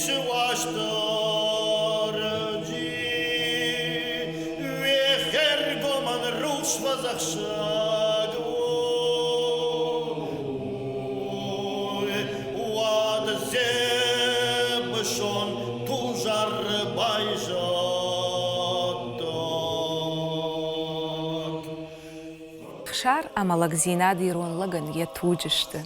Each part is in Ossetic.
Фӕдисы Уастырджи, уе хӕргомӕн рухс фӕдзӕхсӕг уӕд Дзебысон Тузар байзӕддаг. Хсар ӕмӕ лӕгдзинад ирон лӕгӕн йӕ туджы сты.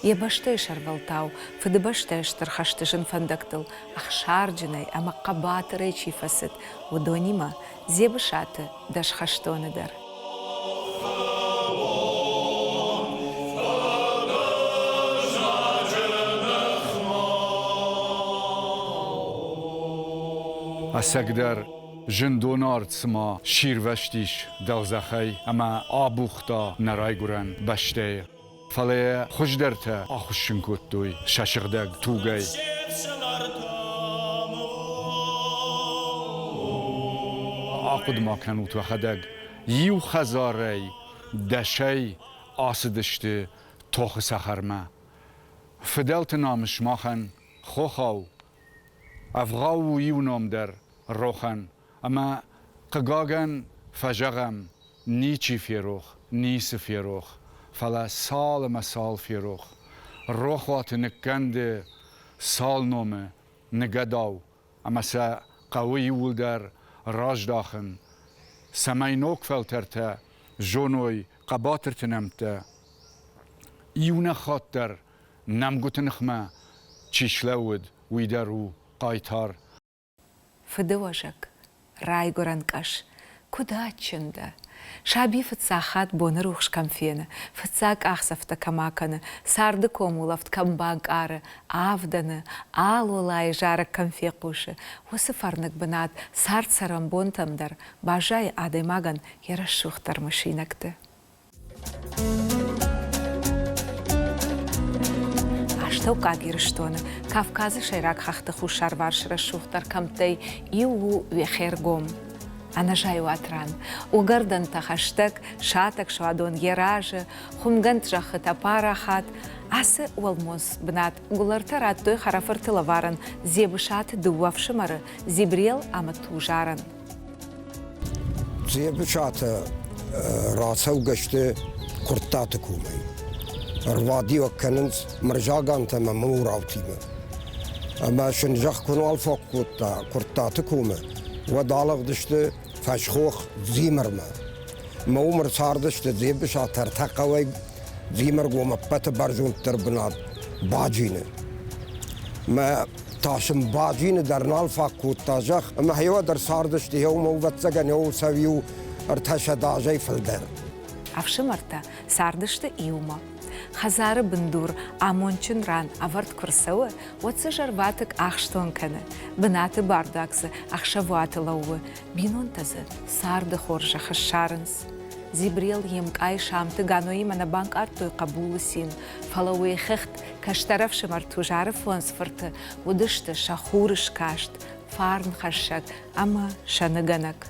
Йӕ бӕстӕйы сӕрвӕлтау Фыдыбӕстӕйы Стыр хӕсты зын фӕндӕгтыл ӕхсарджынӕй ӕмӕ хъӕбатырӕй чи фӕцыд, уыдонимӕ Дзебысаты дӕсхӕстоны дӕр. Ӕцӕгдӕр, зындоны арт цыма сирвӕзтис дӕлдзӕхӕй ӕмӕ абухта нӕ райгуырӕн бӕстӕйы. Фӕлӕ йӕ хуыздӕртӕ ахуыссын кодтой сӕ сыгъдӕг тугӕй. Ахъуыды ма кӕнут уӕхӕдӕг, иу хӕдзарӕй дӕсӕй ацыдысты тохы цӕхӕрмӕ. Фыдӕлты намыс махӕн, хохау, ӕвгъау у иу ном дӕр рохӕн, ӕмӕ, хъыгагӕн, фӕзӕгъӕм, Ничи ферох, ницы ферох, фӕлӕ цал ӕмӕ цал ферох. Рохуаты ныккӕнды цал номы ныгӕдау ӕмӕ сӕ хъӕуы иууылдӕр раздахын, цӕмӕй ног фӕлтӕртӕ зоной хъӕбатырты нӕмттӕ. Иунӕг хатт дӕр нӕмгуыты ныхмӕ чи слӕууыд, уый дӕр у хъайтар. Фыдыуӕзӕг, райгуырӕн къӕс, куыд адджын дӕ! Саби фыццаг хатт боны рухс кӕм фены, фыццаг къахдзӕфтӕ кӕм акӕны, царды комулӕфт кӕм банкъары, авдӕны, алолайы зарӕг кӕм фехъусы, уыцы фӕрныг бынат цард-цӕрӕнбонтӕм дӕр баззайы адӕймагӕн йӕ рӕсугъддӕр мысинӕгты. Астӕуккаг Ирыстоны, Кавказы сӕйраг хӕхты хуссарварс рӕсугъддӕр кӕмттӕй иу у Уехергом. Ӕнӕзайуат ран, уыгӕрдӕнтӕ хӕстӕг, сатӕг суадон йӕ разы, хуымгӕнд зӕххытӕ парахат. Ацы уӕлмонц бынат Гуылӕртӕ радтой хӕрӕфырты лӕварӕн Дзебысаты дыууӕ ӕфсымӕры Дзибрел ӕмӕ Тузарӕн. Дзебысатӕ рацӕугӕ сты Куырттаты комӕй. Ӕрвадиуӕг кӕнынц Мырзагантӕ ӕмӕ Мураутимӕ. Ӕмӕ сын зӕхх куы нал фаг кодта Куырттаты комы, уӕд алыгъдысты фӕсхох Дзимырмӕ. Ӕмӕ уым ӕрцардысты Дзебысатӕ ӕртӕ хъӕуӕй Дзимыргом ӕппӕты бӕрзонддӕр бынат Баджины. Мӕ та сын бадзины дӕр нал фаг кодта зӕхх, ӕмӕ гъеуӕд ӕрцардысты, еумӕ ӕвӕццӕгӕн еу сӕ иу ӕртӕсӕдӕ азӕй фылдӕр. Ӕфсымӕртӕ цардысты иумӕ. Хӕдзары бындур амондджын ран ӕвӕрд куы рцӕуы, уӕд дзы зӕрватыкк ахстон кӕны, бынаты бардуаг дзы ӕхсӕвуаты лӕууы, бинонтӕ дзы царды хорзӕх ссарынц. Дзибрел йе мкъай Самты Ганоимӕ нӕ банкъардтой хъӕбулы цин, фӕлӕ уый хыгъд кӕстӕр ӕфсымӕр Тузары фондз фырты уыдысты сӕ хурыскаст, фарнхӕссӕг ӕмӕ сӕ ныгӕнӕг.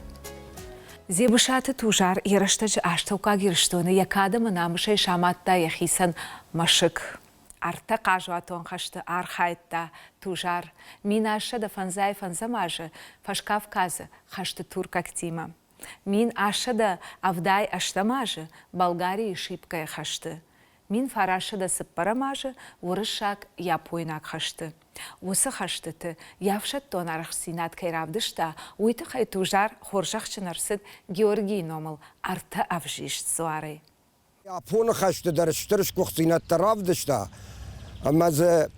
Дзебысаты Тузар йӕ рӕстӕджы астӕуккаг Ирыстоны йӕ кад ӕмӕ намысӕй самадта йӕхицӕн мӕсыг. Ӕртӕ хъазуатон хӕсты архайдта Тузар 1755 азы Фӕскавказы хӕсты туркӕгтимӕ. 1778 азы Болгарийы Шипкӕйы хӕсты, 1904 азы уырыссаг-япойнаг хӕсты. Уыцы хӕстыты йӕ ӕфсӕддон арӕхстдзинад кӕй равдыста, уый тыххӕй Тузар хорзӕхджын ӕрцыд Георгийы номыл ӕртӕ ӕвзист дзуарӕй. Японы хӕсты дӕр стыр сгуыхтдзинӕдтӕ равдыста, ӕмӕ дзы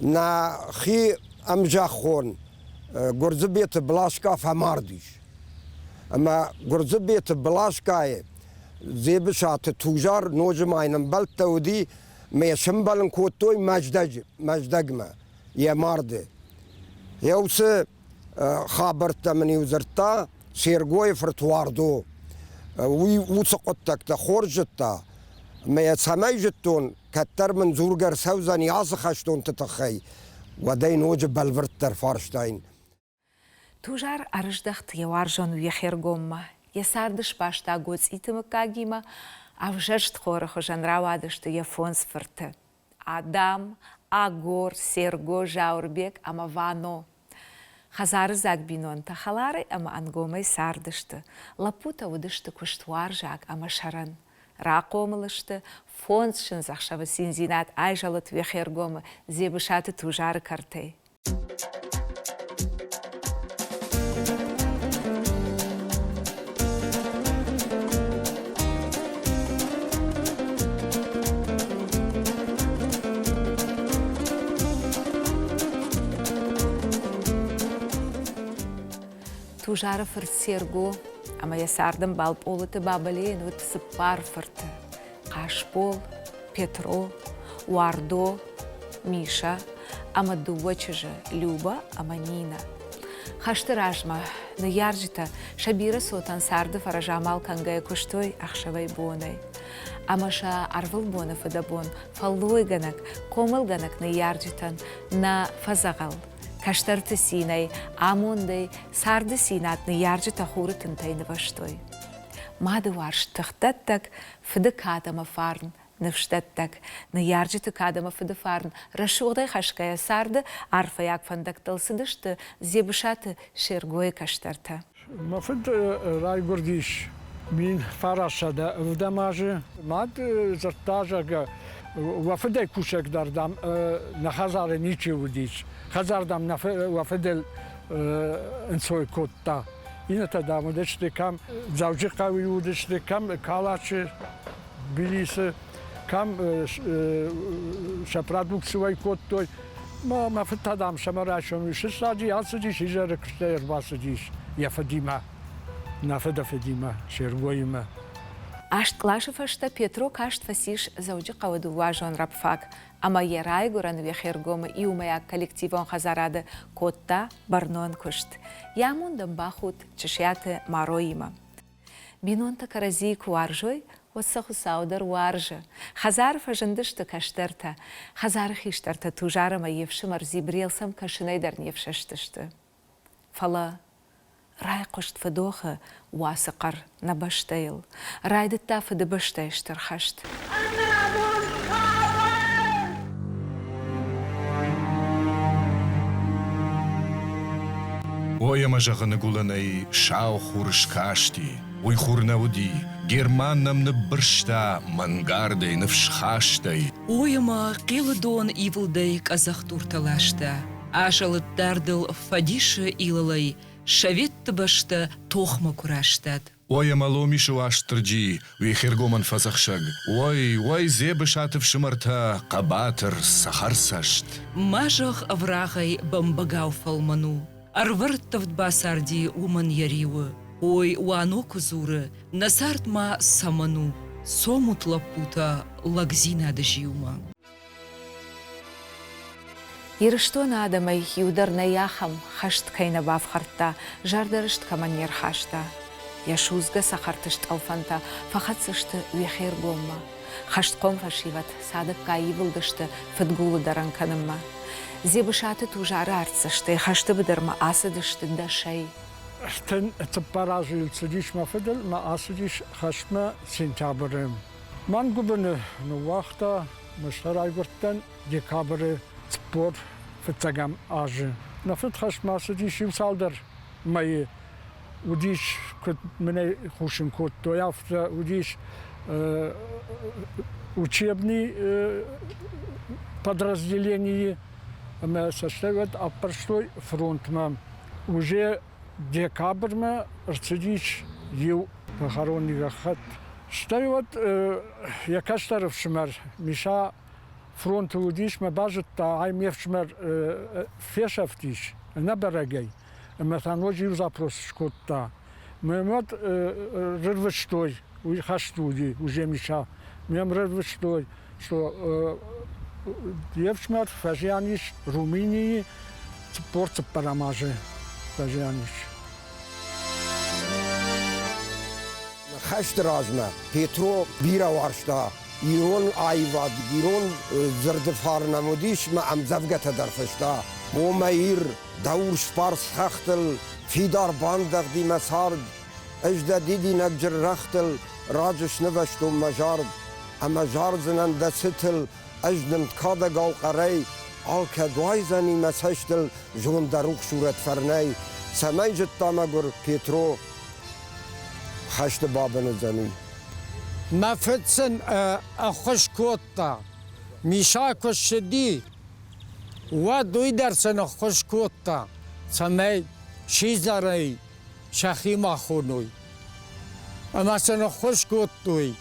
нӕхи ӕмзӕххон Гуырдзыбеты Блашка фӕмард ис. Ӕмӕ Гуырдзыбеты Блашкайы Дзебысаты Тузар ноджы ма йын ӕмбӕлттӕ уыди, ӕмӕ йӕ сӕмбӕлын кодтой Мӕздӕджы, Мӕздӕгмӕ йӕ марды. Йӕ уыцы хабӕрттӕ мын-иу дзырдта Сергойы фырт Уардо. Уый уыцы хъуыддӕгтӕ хорз зыдта. Ӕмӕ йӕ цӕмӕй зыдтон, кӕддӕр мын дзургӕ ӕрцӕудзӕни ацы хӕстонты тыххӕй, уӕд ӕй ноджы бӕлвырддӕр фарстаин. Тузар ӕрыздӕхт йӕ уарзон Уехергоммӕ. Йӕ царды сбаста Гоцъиты мыггагимӕ, ӕвзӕрст хоры хуызӕн рауадысты йӕ фондз фырты. Адам, Агор, Серго, Зауырбег ӕмӕ Вано. Хӕдзарыдзаг бинонтӕ хӕларӕй ӕмӕ ӕнгомӕй цардысты. Лӕппутӕ уыдысты куыстуарзаг ӕмӕ сӕрӕн. Рахъомыл сты, фондз чындзӕхсӕвы циндзинад айзӕлыд Уехергомы Дзебысаты Тузары кӕртӕй. Тузары фырт Серго ӕмӕ йӕ цардӕмбал Пъолыты Бабалейӕн уыд цыппар фырты: Хъасбол, Петро, Уардо, Миша ӕмӕ дыууӕ чызджы Люба ӕмӕ Нинӕ. Хӕсты размӕ ныййарджытӕ сӕ бирӕ цотӕн царды фӕрӕз амал кӕнгӕйӕ куыстой ӕхсӕвӕй-бонӕй. Ӕмӕ сӕ ӕрвылбоны фыдӕбон фӕллойгӕнӕг, хъомылгӕнӕг ныййарджытӕн нӕ фӕдзӕгъӕл. Кӕстӕрты цинӕй, амондӕй, царды цинад ныййарджытӕ хуры тынтӕй нывӕзтой. Мады уарзт тыхдӕттӕг, фыды кад ӕмӕ фарн ныфсдӕттӕг, ныййарджыты кад ӕмӕ фыды фарн рӕсугъдӕй хӕсгӕйӕ царды арфӕйаг фӕндӕгтыл цыдысты Дзебысаты Сергойы кӕстӕртӕ. Мӕ фыд райгуырдис 1907 азы. Мад дзырдта, зӕгъгӕ, уӕ фыдӕй кусӕг дӕр, дам, нӕ хӕдзары ничи уыдис. Хӕдзар, дам, уӕ фыдыл ӕнцой кодта. Иннӕтӕ, дам, уыдысты кӕм Дзӕуджыхъӕуы уыдысты, кӕм Калачы, Тбилисы, кӕм сӕ продукци уӕй кодтой. Мӕ фыд та, дам, сӕмӕ райсом сыстади, ацыдис, изӕры куыстӕй ӕрбацыдис йӕ фыдимӕ, нӕ фыды фыдимӕ, Сергоимӕ. Аст къласы фӕстӕ Петро каст фӕцис Дзӕуджыхъӕуы дыууӕазон рабфак ӕмӕ йӕ райгуырӕн Уехергомы иумӕйаг коллективон хӕдзарады кодта бӕрнон куыст. Йӕ амондӕн бахудт Чысиаты Мароимӕ. Бинонтӕ кӕрӕдзийы куы уарзой, уӕд сӕ Хуыцау дӕр уарзы. Хӕдзары фӕзындысты кӕстӕртӕ. Хӕдзары хистӕртӕ Тузар ӕмӕ йе фсымӕр Дзибрел сӕм кӕсынӕй дӕр не фсӕстысты. Фӕлӕ райхъуыст фыдохы уацы хъӕр нӕ бӕстӕйыл. Райдыдта Фыдыбӕстӕйы Стыр хӕст. Ой, ӕмӕ зӕгъы ныгуылӕнӕй сау хур скасти, уый хур нӕ уыди, Герман нӕм ныббырста мӕнгардӕй, ныфсхастӕй. Ой, ӕмӕ Хъелы дон ивылдӕй къӕдзӕхдуртӕ ласта, азӕлыд дардыл фӕдисы илылӕй Советты бӕстӕ тохмӕ куы растад. Ой, ӕмӕ Ломисы Уастырджи, уе хергомӕн фӕдзӕхсӕг! Ой, ой, Дзебысаты фсымӕртӕ, хъӕбатыр, цӕхӕрцӕст! Ма зӕгъ, ӕврагъӕй бӕмбӕгау фӕлмӕн у, ӕрвӕрттывд бацарди уымӕн йӕ риуы. Ой, Уано куы дзуры, нӕ цард ма цӕмӕн у, цомут, лӕппутӕ, лӕгдзинады зиумӕ. Ирыстоны адӕмӕй иу дӕр нӕй ахӕм, хӕст кӕй нӕ бафхӕрдта, зӕрдӕрыст кӕмӕн не рхаста. Йӕ судзгӕ цӕхӕрты стъӕлфӕнтӕ фӕхӕццӕ сты Уехергоммӕ. Хӕстхъом фӕсивӕд цадӕггай ивылдысты фыдгулы дӕрӕн кӕнынмӕ. Дзебысаты Тузары артдзӕстӕй хӕсты быдырмӕ ацыдысты дӕсӕй. 34 азы йыл цыдис мӕ фыдыл, мӕ ацыдис хӕстмӕ сентябры. Мӕн гуыбыны ныууагъта, мӕ райгуырдтӕн декабры 45-ӕм азы. Нӕ фыд хӕстмӕ ацыдис иу цалдӕр мӕйы. Уыдис, куыд мын ӕй хъусын кодтой, афтӕ уыдис учебный подразделенийы ӕмӕ сӕ стӕй уӕд аппӕрстой фронтмӕ. Уже декабрмӕ ӕрцыдис иу похоронный гӕххӕтт. Стӕй уӕд йӕ кӕстӕр ӕфсымӕр Миша фронты уыдис мӕ базыдта, ай ме фсымӕр фесӕфтис ӕнӕбӕрӕгӕй ӕмӕ та ноджы иу запрос скодта. Мӕ уӕд рырвыстой, уый хӕсты уыди уже Миша, мӕм рырвыстой, что йе фсымӕр фӕзиан ис Румынийы 44 азы фӕзиан ис. Хӕсты размӕ Петро бирӕ уарзта ирон аивад, ирон дзырды фарн ӕм уыдис мӕ ӕмдзӕвгӕтӕ дӕр фыста. О мӕ Ир, дӕ урс фарс хӕхтыл фидар бандӕгъди мӕ цард, ӕз дӕ дидинӕгджын рӕгътыл раджы снывӕзтон мӕ зард, ӕмӕ зардзынӕн дӕ цытыл. Ӕз нымд кадӕгау хъӕрӕй алкӕд уайдзӕни мӕ цӕстыл зондӕрух сурӕт фӕрнӕй, цӕмӕй зыдта мӕгуыр Петро хӕсты бабын уыдзӕн, уый. Мӕ фыд сын ӕххуыс кодта. Миша куы ссыди, уӕд уый дӕр сын ӕххуыс кодта, цӕмӕй сидзӕрӕй сӕхимӕ хоной. Ӕмӕ сын ӕххуыс кодтой.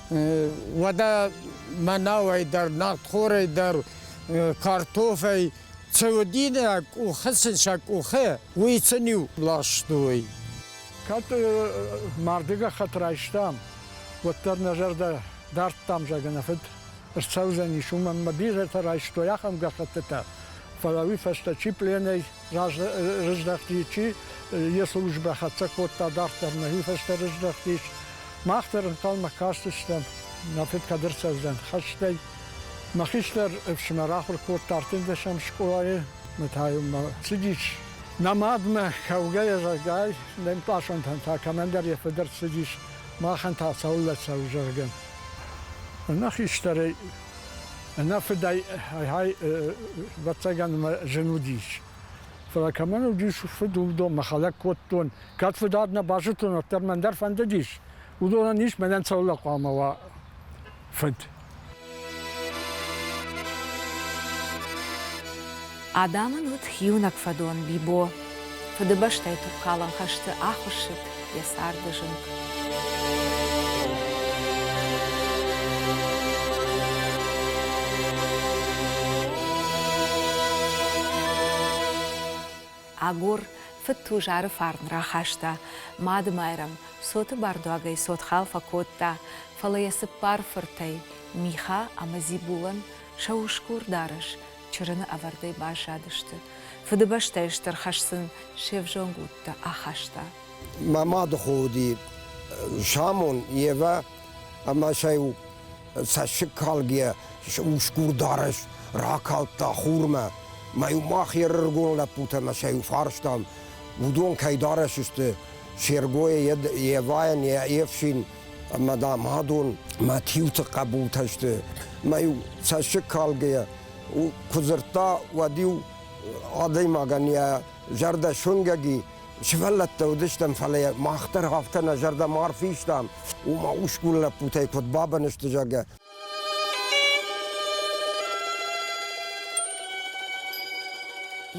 Уӕдӕ мӕнӕуӕй дӕр, нартхорӕй дӕр, картофӕй цы уыди нӕ къухы сын сӕ къухы, уый сын-иу ластой. Кӕд марды гӕххӕтт райстам, уӕддӕр нӕ зӕрдӕ дардтам, зӕгъгӕ, нӕ фыд ӕрцӕудзӕнис, уымӕн ӕмӕ бирӕтӕ райстой ахӕм гӕххӕттытӕ, фӕлӕ уый фӕстӕ чи пленӕй рыздӕхти, чи йӕ службӕ хӕццӕ кодта дарддӕр, нӕхи фӕстӕ рыздӕхтис. Мах дӕр ӕнхъӕлмӕ кастыстӕм, нӕ фыд кӕд ӕрцӕудзӕн хӕстӕй. Мӕ хистӕр ӕфсымӕр ахуыр кодта ӕртындӕсӕм скъолайы, мӕ та-иу мӕ цыдис. Нӕ мадмӕ кӕугӕйӕ зӕгъгӕй, не мкъласонтӕн та кӕмӕндӕр йӕ фыд ӕрцыдис, махӕн та цӕуылнӕ цӕуы, зӕгъгӕ. Нӕ хистӕрӕй, нӕ фыдӕй ай ӕвӕццӕгӕн мӕ зын уыдис. Фӕлӕ кӕмӕн уыдис фыд, уыдонмӕ хӕлӕг кодтон. Кӕд фыдад нӕ базыдтон, уӕддӕр мӕн дӕр фӕндыдис. Уыдонӕн ис, мӕнӕн цӕуылнӕ хъуамӕ уа фыд. Адӕмӕн уыд иунӕг фӕдон Бибо. Фыдыбӕстӕйы тугкалӕн хӕсты ахуыссыд йӕ царды зынг. Агор фыд Тузары фарн рахаста, Мады Майрӕм цоты бардуагӕй цотхал фӕкодта, фӕлӕ йӕ цыппар фыртӕй Миха ӕмӕ Дзибулӕн сӕ усгур дарӕс чырыны ӕвӕрдӕй баззадысты. Фыдыбӕстӕйы стыр хӕс сын се взонг удтӕ ахаста. Мӕ мады хо уыди Самон, Евӕ ӕмӕ сӕ-иу цӕссыгкалгӕ усгур дарӕс ракалдта хурмӕ. Мӕ-иу мах йе рыгон лӕппутӕ мӕ сӕ-иу фарстам, уыдон кӕй дарӕс сты, Сергойӕ Евайӕн йе фсин ӕмӕ, дам, адон мӕ тиуты хъӕбултӕ сты. Мӕ-иу цӕссыгкалгӕйӕ куы дзырдта, уӕд-иу адӕймагӕн йӕ зӕрдӕ суынгӕг и. Сывӕллӕттӕ уыдыстӕм, фӕлӕ мах дӕр афтӕ нӕ зӕрдӕ ма ӕрфистам, уымӕ усгур лӕппутӕй куыд бабын сты, зӕгъгӕ.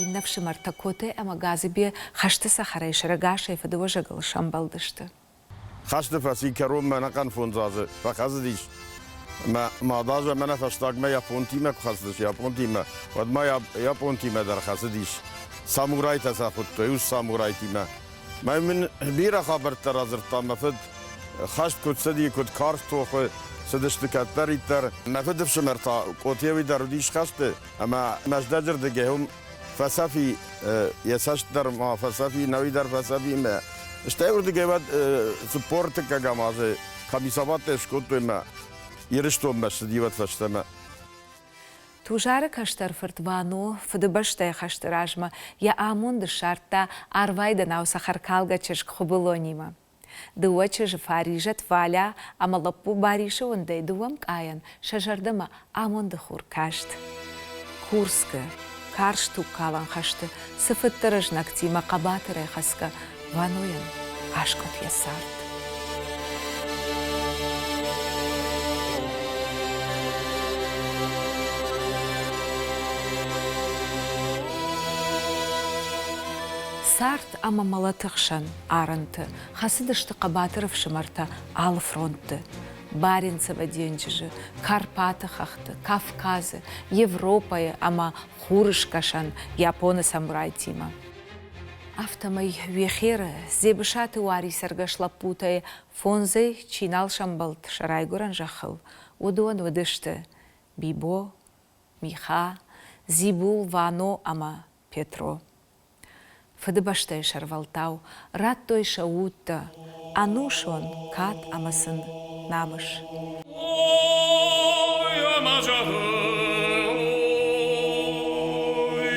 Иннӕ фсымӕртӕ Котэ ӕмӕ Газыбе хӕсты цӕхӕрӕй сӕрӕгасӕй фыдыуӕзӕгыл сӕмбӕлдысты. Хӕсты фӕци кӕронмӕ ӕнӕхъӕн фондз азы фӕхӕцыдис. Мӕ мад азы ӕмӕ нӕ фӕстагмӕ японтимӕ куы хӕцыдис японтимӕ, уӕд ма японтимӕ дӕр хӕцыдис. Самурайтӕ сӕ хуыдтой, ус самурайтимӕ. Мӕ мын бирӕ хабӕрттӕ радзырдта мӕ фыд. Хӕст куыд цыди, куыд карз тохы цыдысты кӕддӕриддӕр. Мӕ фыдыфсымӕр та Къотеуи дӕр уыдис хӕсты ӕмӕ Мӕздӕджы рдыгӕй уым фӕцӕф и, йӕ цӕст дӕр ма фӕцӕф и, нӕуи дӕр фӕцӕф и мӕ. Стӕй уырдыгӕй уӕд 40 тыккӕгӕм азы комиссоваттӕ скодтой мӕ Ирыстонмӕ ссыди уӕд фӕстӕмӕ. Тузары кӕстӕр фырт Вано Фыдыбӕстӕйы хӕсты размӕ йӕ амонд ссардта арвайдӕнау цӕхӕркалгӕ чызг Хуыбылонимӕ. Дыууӕ чызджы Фаризӕт Валя ӕмӕ лӕппу Барисы уындӕй дыууӕ мкъайӕн сӕ зӕрдӕмӕ амонды хур каст. Курскы, карз тугкалӕн хӕсты цыфыддӕр ӕзнӕгтимӕ хъӕбатырӕй хӕцгӕ Ванойӕн аскъуыд йӕ цард. Цард ӕмӕ мӕлӕты хсӕн арӕнты хӕцыдысты хъӕбатыр ӕфсымӕртӕ алы фронтты. Баренцево денджызы, Карпаты хӕхты, Кавказы, Европӕйы ӕмӕ Хурыскӕсӕн Японы самурайтимӕ. Афтӕмӕй Уехеры, Дзебысаты уари цӕргӕс лӕппутӕй фондзӕй чи нал сӕмбӕлд сӕ райгуырӕн зӕххыл, уыдон уыдысты Бибо, Миха, Дзибул, Вано ӕмӕ Петро. Фыдыбӕстӕйы сӕрвӕлтау радтой сӕ удтӕ ӕнусон кад ӕмӕ сын намыс. Ой, ӕмӕ зӕгъы, ой,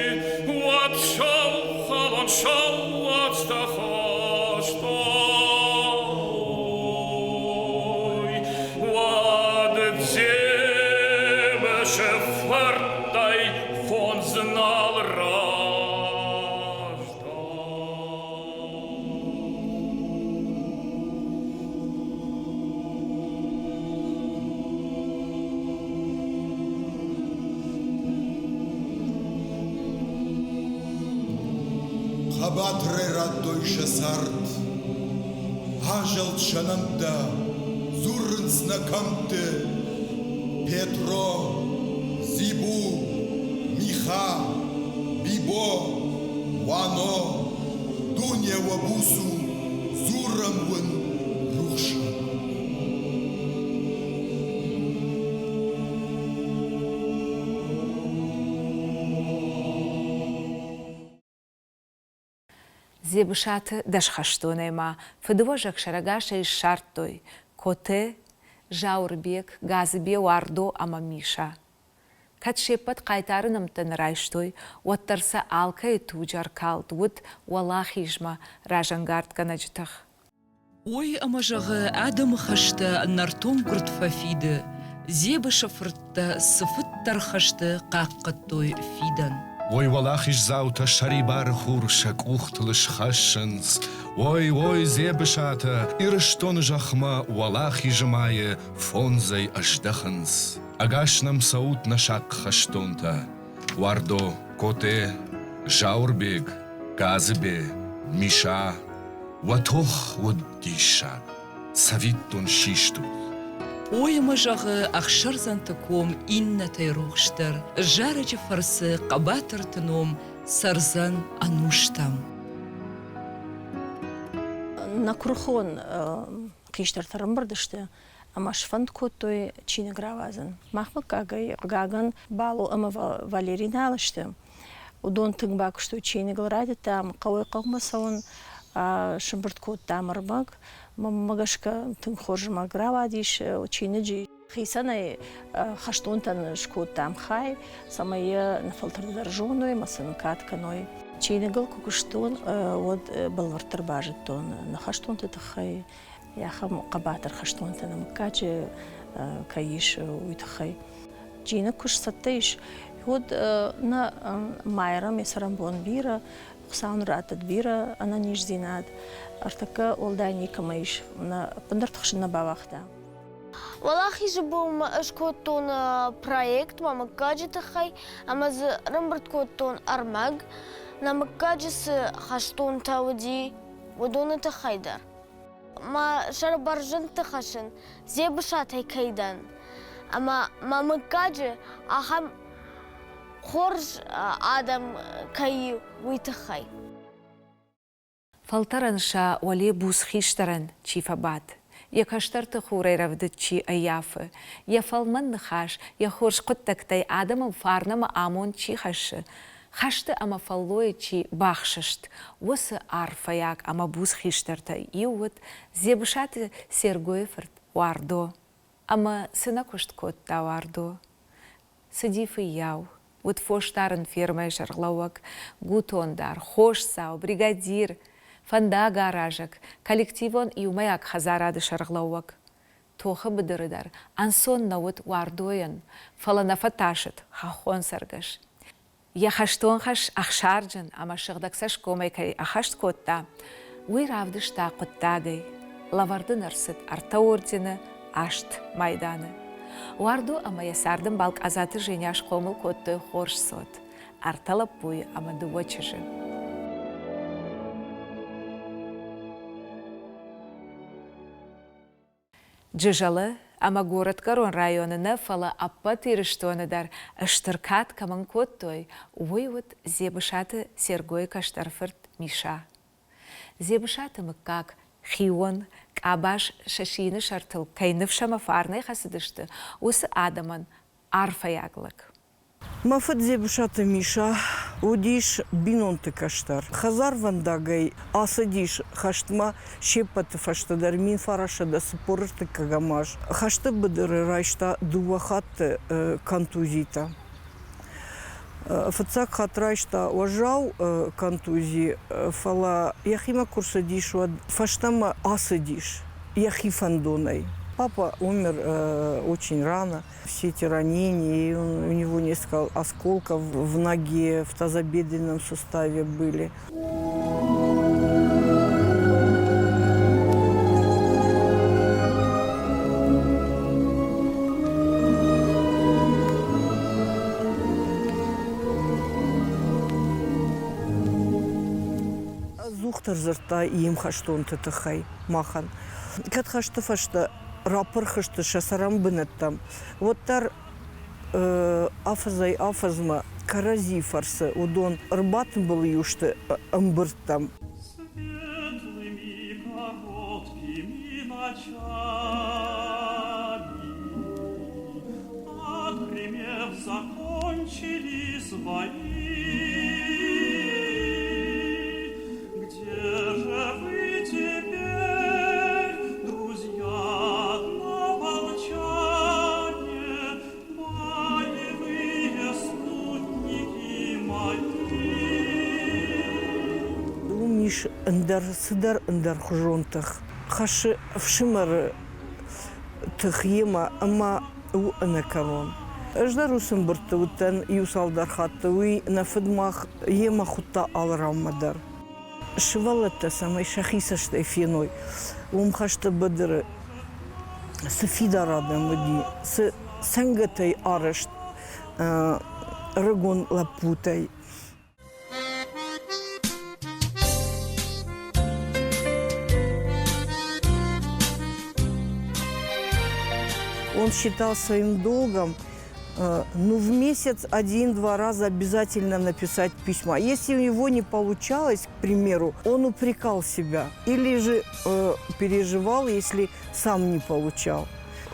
уӕд сау халон сау уацтӕ хаста. Ой, уӕд Дзебысы Хъӕбатырӕй радтой сӕ цард. Азӕлд сӕ нӕмттӕ, дзурынц нӕ кӕмтты. Петро, Дзибу, Миха, Бибо, Уано, дуне уӕ буц у, дзурӕм уын рухсаг. Дзебысаты дӕсхӕстонӕй ма фыдыуӕзӕг сӕрӕгасӕй ссардтой Коте, Зауырбег, Гадзыбе, Уардо ӕмӕ Миша. Кӕд се ппӕт хъайтары нӕмттӕ нӕ райстой, уӕддӕр сӕ алкӕйы туджы ӕркалд уыд уӕлахизмӕ разӕнгардгӕнӕджы тых. Ой, ӕмӕ зӕгъы, адӕмы хӕстӕ нӕртон гуырд фӕфиды, Дзебысы фырттӕ цыфыддӕр хӕсты хъахъхъӕдтой фидӕн. Ой, уӕлахиздзаутӕ сӕрибары хур сӕ къухтыл схӕссынц. Ой, ой, Дзебысатӕ Ирыстоны зӕхмӕ уӕлахизы мӕйы фондзӕй ӕздӕхынц. Ӕгас нӕм цӕут нӕ сахъ хӕстонтӕ, Уардо, Коте, Зауырбег, Гадзыбе, Миша. Уӕ тох уыд диссаг, цӕвиттон систут. Ой, ӕмӕ зӕгъы ӕхсӕрдзӕнты ком иннӕтӕй рухсдӕр, зарӕджы фӕрцы хъӕбатырты ном цӕрдзӕн ӕнустӕм. Нӕ куырыхон хистӕртӕ ӕрӕмбырд сты ӕмӕ сфӕнд кодтой чиныг рауадзын. Мах мыггагӕй, хъыгагӕн, Бало ӕмӕ Валери нал сты. Уыдон тынг бакуыстой чиныгыл, райдыдтам хъӕуӕй-хъӕумӕ цӕуын, сымбырд кодтам ӕрмӕг. Мӕнмӕ гӕсгӕ тынг хорз ӕрмӕг рауадис чиныджы. Хицӕнӕй хӕстонтӕн скодтам хай, цӕмӕй йӕ нӕ фӕлтӕрды дӕр зоной ӕмӕ сын кад кӕной. Чиныгыл куы куыстон, уӕд бӕлвырддӕр базыдтон нӕ хӕстонты тыххӕй, ахӕм хъӕбатыр хӕстонтӕ нӕ мыггаджы кӕй ис, уый тыххӕй. Чиныг куы сцӕттӕ ис, уӕд нӕ Майрӕм йӕ цӕрӕнбон бирӕ, Хуыцау ын раттӕд бирӕ ӕнӕниздзинад. Ӕртӕккӕ уӕлдай никӕмӕ ис, нӕ ӕппындӕр тыхсын нӕ бауагъта. Уӕлахизы бонмӕ ӕз кодтон проект мӕ мыггаджы тыххӕй ӕмӕ дзы ӕрӕмбырд кодтон ӕрмӕг, нӕ мыггаджы цы хӕстонтӕ уыди, уыдоны тыххӕй дӕр. Мӕ сӕр бӕрзӕндты хӕссын, Дзебысатӕй кӕй дӕн, ӕмӕ мӕ мыггаджы ахӕм хорз адӕм кӕй и, уый тыххӕй. Фӕлтӕрӕн сӕ уӕле буц хистӕрӕн чи фӕбадт, йӕ кӕстӕрты хурӕй рӕвдыд чи ӕййафы, йӕ фӕлмӕн ныхас, йӕ хорз хъуыддӕгтӕй адӕмӕн фарн ӕмӕ амонд чи хӕссы, хӕсты ӕмӕ фӕллойы чи бахсыст, уыцы арфӕйаг ӕмӕ буц хистӕртӕй иу уыд Дзебысаты Сергойы фырт Уардо. Ӕмӕ цы нӕ куыст кодта Уардо? Цыди фыййау, уыд фосдарын фермӕйы сӕргълӕууӕг, гутондар, хосдзау, бригадир, фӕндагаразӕг, коллективон иумӕйаг хӕдзарады сӕргълӕууӕг. Тохы быдыры дӕр ӕнцон нӕ уыд Уардойӕн, фӕлӕ нӕ фӕтасыд хӕххон цӕргӕс. Йӕ хӕстон хӕс ӕхсарджын ӕмӕ сыгъдӕг цӕсгомӕй кӕй ӕххӕст кодта, уый равдыста хъуыддагӕй. Лӕвӕрд ын ӕрцыд ӕртӕ ордены, аст майданы. Уардо ӕмӕ йӕ цардӕмбал Къадзаты Женя схъомыл кодтой хорз цот, ӕртӕ лӕппуйы ӕмӕ дыууӕ чызджы. Джызӕлы ӕмӕ Горӕтгӕрон районы нӕ, фӕлӕ ӕппӕт Ирыстоны дӕр стыр кад кӕмӕн кодтой, уый уыд Дзебысаты Сергойы кӕстӕр фырт Миша. Дзебысаты мыггаг хион, къабаз сӕ сины сӕртыл кӕй ныфс ӕмӕ фарнӕй хӕцыдысты, уыцы адӕмӕн арфӕйаг лӕг. Мӕ фыд Дзебысаты Миша уыдис бинонты кӕстӕр. Хӕдзарвӕндагӕй ацыдис хӕстмӕ се ппӕты фӕстӕ дӕр 1943 аз. Хӕсты быдыры райста дыууӕ хатты контузитӕ. Фыццаг хатт райста уӕззау контузи, фӕлӕ йӕхимӕ куы рцыдис, уӕд фӕстӕмӕ ацыдис йӕхи фӕндонӕй. Папа умер очень рано. Все эти ранения, и у него несколько осколков в ноге, в тазобедренном суставе были. Ӕдзухдӕр дзырдта йе мхӕстонты тыххӕй махӕн. Кӕд хӕсты фӕстӕ рапырх сты сӕ цӕрӕнбынӕттӕм, уӕддӕр афӕдзӕй-афӕдзмӕ кӕрӕдзийы фӕрцы уыдон ӕрбатымбыл-иу сты ӕмбырдтӕм. Светлыми короткими ночами, Отгремев, закончились бои. Где же вы теперь, друзья однополчане, Боевые спутники мои? Уым ис ӕндӕр цыдӕр ӕндӕрхуызон тых. Хӕссы ӕфсымӕры тых йемӕ ӕмӕ у ӕнӕкӕрон. Ӕз дӕр уыцы ӕмбырдты уыдтӕн иу цалдӕр хатты. Уый нӕ фыд мах йемӕ хуыдта алы ранмӕ дӕр. Сывӕллӕттӕ цӕмӕй сӕхи цӕстӕй феной, уым хӕсты быдыры цы фидар адӕм уыди, цы цӕнгӕтӕй арӕзт ӕрыгон лӕппутӕй. Он считал своим долгом ну, в месяц один-два раза обязательно написать письма. Если у него не получалось, к примеру, он упрекал себя или же переживал, если сам не получал.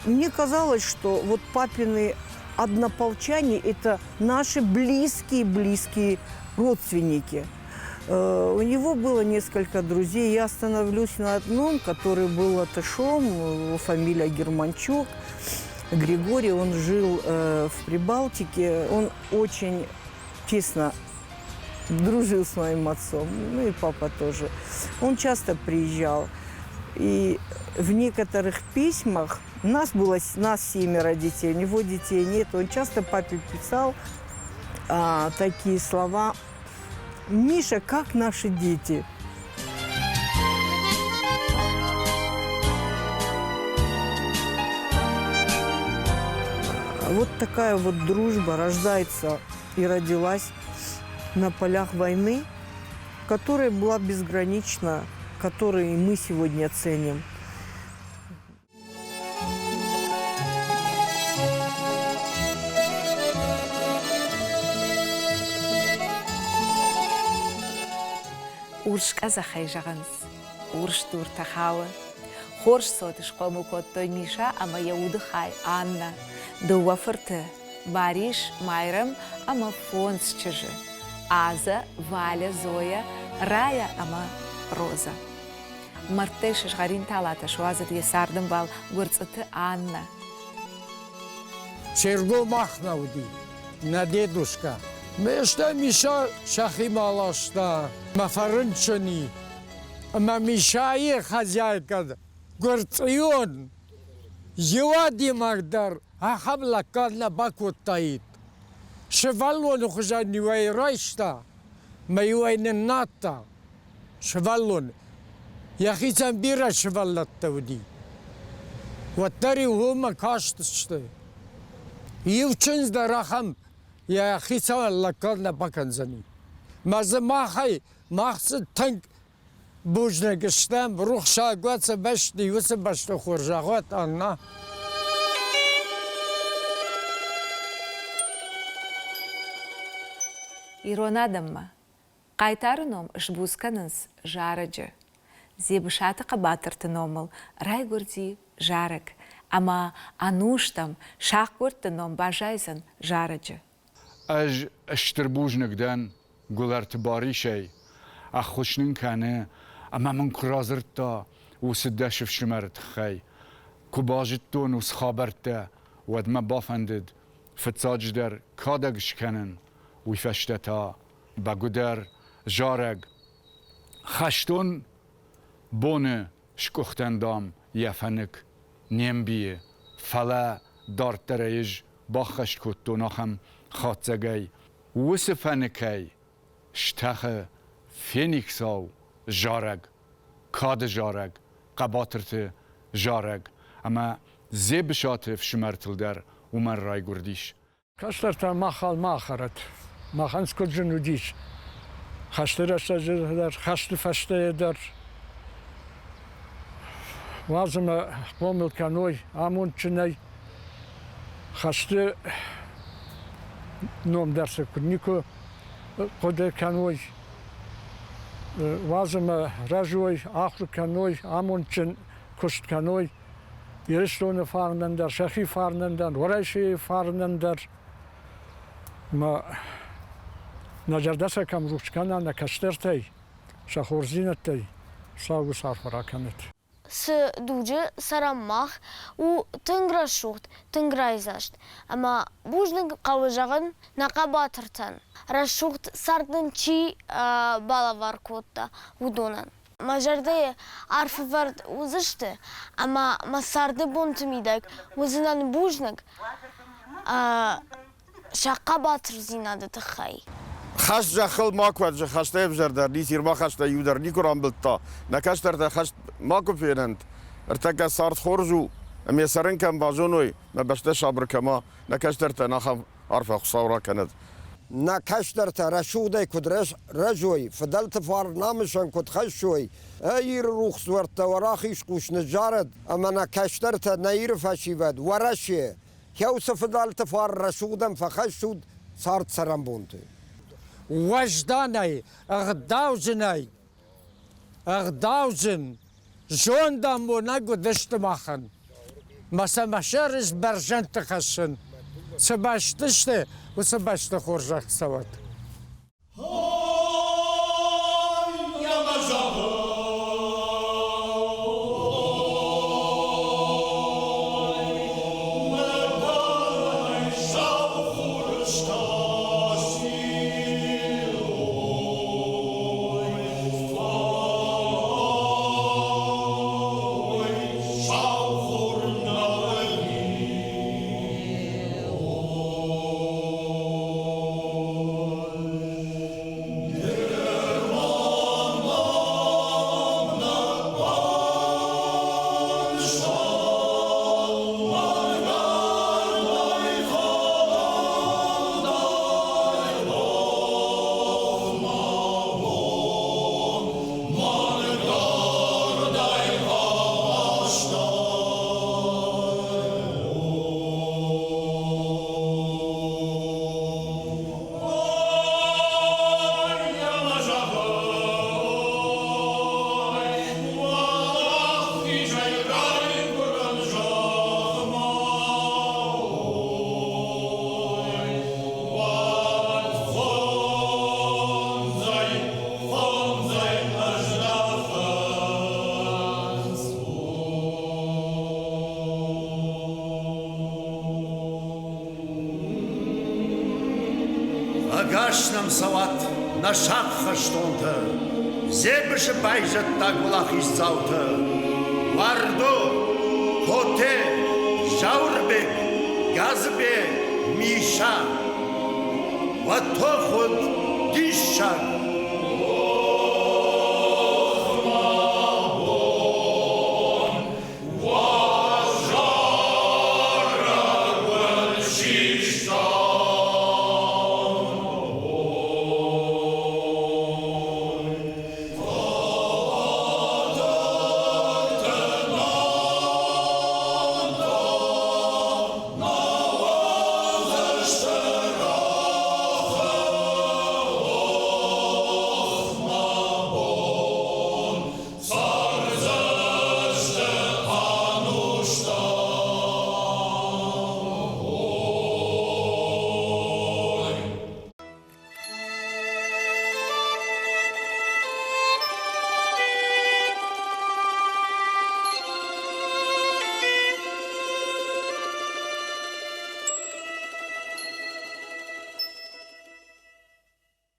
Мне казалось, что вот папины однополчане – это наши близкие-близкие родственники. У него было несколько друзей. Я остановлюсь на одном, который был латышом, его фамилия Германчук. Григорий, он жил в Прибалтике. Он очень тесно дружил с моим отцом, ну и папа тоже. Он часто приезжал. И в некоторых письмах нас было нас семеро детей, у него детей нет. Он часто папе писал такие слова: «Миша, как наши дети?» Вот такая вот дружба рождается и родилась на полях войны, которая была безгранична, которую мы сегодня ценим. Урс къӕдзӕхӕй зӕгъынц, урс дуртӕ хауы. Хорз цот схъомыл кодтой Миша ӕмӕ йӕ уды хай Аннӕ. Дыууӕ фырты, Барис, Майрӕм ӕмӕ фондз чызджы: Азӕ, Валя, Зоя, Рая ӕмӕ Розӕ. Мӕрдтӕй сызгъӕрин талатӕ суадзӕд йӕ цардӕмбал Гуырцъыты Аннӕ. Серго мах нӕ уыди, нӕ дедушка. Ме стӕй Миша сӕхимӕ ласта, мӕ фӕрынчын и. Ӕмӕ Мишайы хозяйкӕ Гуырцъыйон иу адӕймаг дӕр ахӕм лӕггад нӕ бакодтаид. Сывӕллоны хуызӕн-иу ӕй райста мӕ-иу ӕй ныннадта. Сывӕллон йӕхицӕн бирӕ сывӕллӕттӕ уыди. Уӕддӕр-иу уымӕ кастысты. Иу чындз дӕр ахӕм йӕхицӕн лӕггад нӕ бакӕндзӕни. Мӕ дзы махӕй мах дзы тынг бузныг стӕм, рухсаг уӕд цы бӕсты, уыцы бӕсты хорзӕх уӕд, Анна. Ирон адӕммӕ Хъайтары ном сбуц кӕнынц зарӕджы. Дзебысаты хъӕбатырты номыл райгуырди зарӕг, ӕмӕ ӕнустӕм сахъгуырдты ном баззайдзӕн зарӕджы. Ӕз стыр бузныг дӕн Гуылӕрты Барисӕй, ӕххуыс нын кӕны, ӕмӕ мын куы радзырдта уыцы дӕс ӕфсымӕры тыххӕй, куы базыдтон уыцы хабӕрттӕ, уӕд мӕ бафӕндыд фыццаджыдӕр кадӕг скӕнын, уый фӕстӕ та бӕгуыдӕр зарӕг. Хӕстон боны скъуыхтӕн, дам, йӕ фӕнык не мбийы, фӕлӕ дарддӕр ӕй ӕз баххӕст кодтон ахӕм хатдзӕгӕй. Уыцы фӕныкӕй стӕхы фениксау зарӕг, кады зарӕг, хъӕбатырты зарӕг ӕмӕ Дзебысаты ӕфсымӕртыл дӕр уымӕн райгуырдис. Кӕстӕртӕ махал ма ахӕрӕт. Махӕн куыд зын уыдис. Хӕсты рӕстӕджы дӕр, хӕсты фӕстӕйы дӕр. Уадз ӕмӕ хъомыл кӕной амондджынӕй. Хӕсты ном дӕр сӕ куыд никуы хъуыды кӕной. Уадз ӕмӕ рӕзой, ахуыр кӕной, амондджын куыст кӕной. Ирыстоны фарнӕн дӕр, сӕхи фарнӕн дӕр, Уӕрӕсейы фарнӕн дӕр. Мӕ нӕ зӕрдӕ сӕ кӕм рухс кӕна нӕ кӕстӕртӕй, сӕ хорздзинӕдтӕй Хуыцау ус арфӕ ракӕнӕд. Цы дуджы цӕрӕм мах, у тынг рӕсугъд, тынг райдзаст. Ӕмӕ бузныг хъӕуы зӕгъын нӕ хъӕбатыртӕн, рӕсугъд цард нын чи балӕвар кодта, уыдонӕн. Мӕ зӕрдӕйы арф ӕвӕрд уыдзысты ӕмӕ мӕ царды бонты мидӕг уыдзынӕн бузныг сӕ хъӕбатырдзинады тыххӕй. Хӕст зӕххыл макуы ӕд хӕстӕй ӕвзӕрдӕр ницы ӕрбахаста, иу дӕр никуы рамбылдта. Нӕ кӕстӕртӕ хӕст макуы фенӕнт. Ӕртӕккӕ цард хорз у, ӕмӕ цӕрын кӕм базоной, мӕ бӕстӕ сабыр кӕма, нӕ кӕстӕртӕн ахӕм арфӕ Хуыцау ракӕнӕд. Нӕ кӕстӕртӕ рӕсугъдӕй куыд рӕзой, фыдӕлты фарн намысӕн куыд хӕссой, Иры рухс дзуӕрттӕ уӕ рахиз хъус ныззарӕд, ӕмӕ нӕ кӕстӕртӕ, нӕ Иры фӕсивӕд, Уӕрӕсе, Кӕуцы фыдӕлты фарн рӕсугъдӕн фӕхӕссут цард цӕрӕнбонты. Уӕзданӕй, ӕгъдауджынӕй, ӕгъдауджын, зондамонӕг уыдысты махӕн. Мӕ сӕ мӕ сӕры бӕрзӕндты хӕссын. Цы бӕсты сты, уыцы бӕсты хорзӕх цӕуӕд. Ӕгас нӕм цӕуӕт нӕ сахъ хӕстонтӕ, Дзебысы байзӕддаг уӕлахиздзаутӕ, Уардо, Коте, Зауырбег, Газыбе, Миша. Уӕ тох уыд диссаг!